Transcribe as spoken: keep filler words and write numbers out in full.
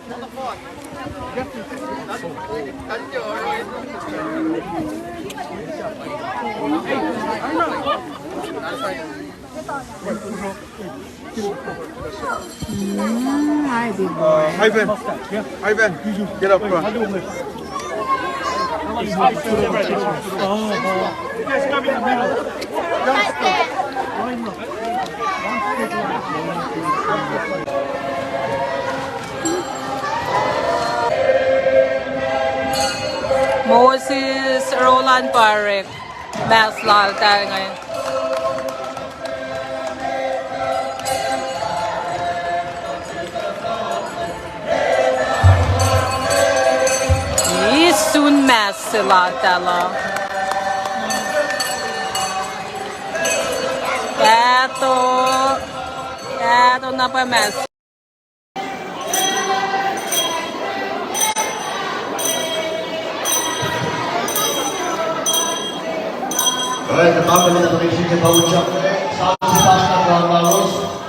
Mm, hi, big boy. Ivan. Ivan, get up front. Moses Roland Parek. Mask laltahl inge. Isun mask se laltahl uh. Kahto. Kahto na pa mask. All right, the company that makes it about Chuck, Sam Sebastian Ramalos.